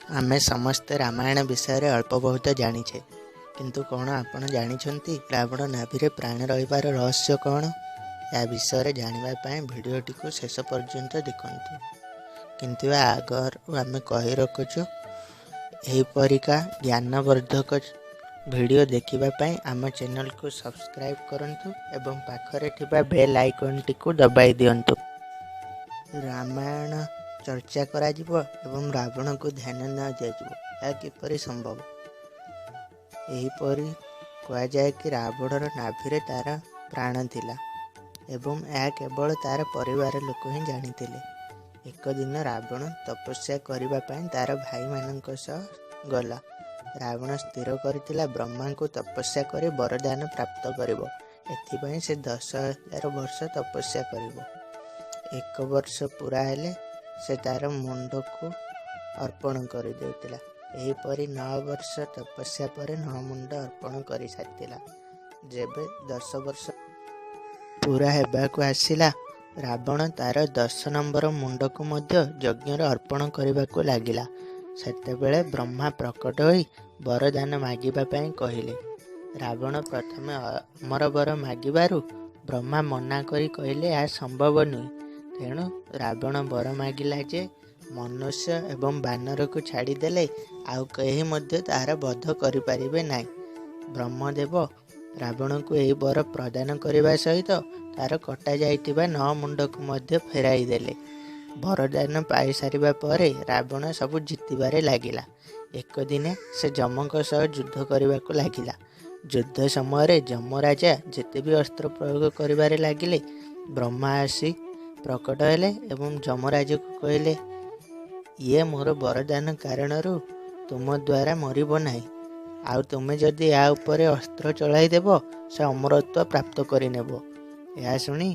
ଆମେ ସମସ୍ତେ ରାମାୟଣ ବିଷୟରେ ଅଳ୍ପ ବହୁତ ଜାଣିଛେ, କିନ୍ତୁ କ'ଣ ଆପଣ ଜାଣିଛନ୍ତି ରାବଣ ନାଭିରେ ପ୍ରାଣ ରହିବାର ରହସ୍ୟ କ'ଣ? ଏହା ବିଷୟରେ ଜାଣିବା ପାଇଁ ଭିଡ଼ିଓଟିକୁ ଶେଷ ପର୍ଯ୍ୟନ୍ତ ଦେଖନ୍ତୁ। କିନ୍ତୁ ଆଗରୁ ଆମେ କହି ରଖୁଛୁ, ଏହିପରିକା ଜ୍ଞାନବର୍ଦ୍ଧକ ଭିଡ଼ିଓ ଦେଖିବା ପାଇଁ ଆମ ଚ୍ୟାନେଲକୁ ସବସ୍କ୍ରାଇବ୍ କରନ୍ତୁ ଏବଂ ପାଖରେ ଥିବା ବେଲ୍ ଆଇକନ୍ଟିକୁ ଦବାଇ ଦିଅନ୍ତୁ। ରାମାୟଣ ଚର୍ଚ୍ଚା କରାଯିବ ଏବଂ ରାବଣକୁ ଧ୍ୟାନ ନ ଦିଆଯିବ, ଏହା କିପରି ସମ୍ଭବ? ଏହିପରି କୁହାଯାଏ କି ରାବଣର ନାଭିରେ ତାର ପ୍ରାଣ ଥିଲା ଏବଂ ଏହା କେବଳ ତାର ପରିବାର ଲୋକ ହିଁ ଜାଣିଥିଲେ। ଏକ ଦିନ ରାବଣ ତପସ୍ୟା କରିବା ପାଇଁ ତାର ଭାଇମାନଙ୍କ ସହ ଗଲା। ରାବଣ ସ୍ଥିର କରିଥିଲା ବ୍ରହ୍ମାଙ୍କୁ ତପସ୍ୟା କରି ବରଦାନ ପ୍ରାପ୍ତ କରିବ। ଏଥିପାଇଁ ସେ 10,000 ବର୍ଷ ତପସ୍ୟା କରିବ। ଏକ ବର୍ଷ ପୁରା ହେଲେ ସେ ତାର ମୁଣ୍ଡକୁ ଅର୍ପଣ କରିଦେଉଥିଲା। ଏହିପରି 9 ବର୍ଷ ତପସ୍ୟା ପରେ 9 ମୁଣ୍ଡ ଅର୍ପଣ କରିସାରିଥିଲା। ଯେବେ 10 ବର୍ଷ ପୁରା ହେବାକୁ ଆସିଲା, ରାବଣ ତାର 10 ନମ୍ବର ମୁଣ୍ଡକୁ ମଧ୍ୟ ଯଜ୍ଞରେ ଅର୍ପଣ କରିବାକୁ ଲାଗିଲା। ସେତେବେଳେ ବ୍ରହ୍ମା ପ୍ରକଟ ହୋଇ ବରଦାନ ମାଗିବା ପାଇଁ କହିଲେ। ରାବଣ ପ୍ରଥମେ ଅମର ବର ମାଗିବାରୁ ବ୍ରହ୍ମା ମନା କରି କହିଲେ ଏହା ସମ୍ଭବ ନୁହେଁ। ତେଣୁ ରାବଣ ବର ମାଗିଲା ଯେ ମନୁଷ୍ୟ ଏବଂ ବାନରକୁ ଛାଡ଼ିଦେଲେ ଆଉ କେହି ମଧ୍ୟ ତାହାର ବଧ କରିପାରିବେ ନାହିଁ। ବ୍ରହ୍ମଦେବ ରାବଣକୁ ଏହି ବର ପ୍ରଦାନ କରିବା ସହିତ ତାର କଟାଯାଇଥିବା 9 ମୁଣ୍ଡକୁ ମଧ୍ୟ ଫେରାଇ ଦେଲେ। ବରଦାନ ପାଇସାରିବା ପରେ ରାବଣ ସବୁ ଜିତିବାରେ ଲାଗିଲା। ଏକ ଦିନେ ସେ ଯମଙ୍କ ସହ ଯୁଦ୍ଧ କରିବାକୁ ଲାଗିଲା। ଯୁଦ୍ଧ ସମୟରେ ଯମରାଜା ଯେତେ ବି ଅସ୍ତ୍ର ପ୍ରୟୋଗ କରିବାରେ ଲାଗିଲେ, ବ୍ରହ୍ମା ଆସି ପ୍ରକଟ ହେଲେ ଏବଂ ଯମରାଜକୁ କହିଲେ, ଇଏ ମୋର ବରଦାନ କାରଣରୁ ତୁମ ଦ୍ୱାରା ମରିବ ନାହିଁ, ଆଉ ତୁମେ ଯଦି ଏହା ଉପରେ ଅସ୍ତ୍ର ଚଳାଇଦେବ ସେ ଅମରତ୍ୱ ପ୍ରାପ୍ତ କରିନେବ। ଏହା ଶୁଣି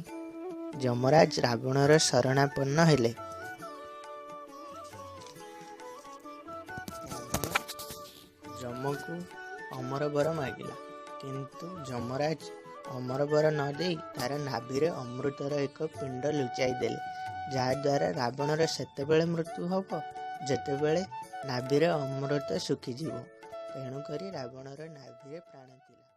ଯମରାଜ ରାବଣର ଶରଣାପନ୍ନ ହେଲେ। ଯମକୁ ଅମର ବର ମାଗିଲା, କିନ୍ତୁ ଯମରାଜ ଅମର ବର ନ ଦେଇ ତାର ନାଭିରେ ଅମୃତର ଏକ ପିଣ୍ଡ ଲୁଚାଇ ଦେଲେ, ଯାହାଦ୍ୱାରା ରାବଣର ସେତେବେଳେ ମୃତ୍ୟୁ ହେବ ଯେତେବେଳେ ନାଭିରେ ଅମୃତ ଶୁଖିଯିବ। ତେଣୁକରି ରାବଣର ନାଭିରେ ପ୍ରାଣ ଥିଲା।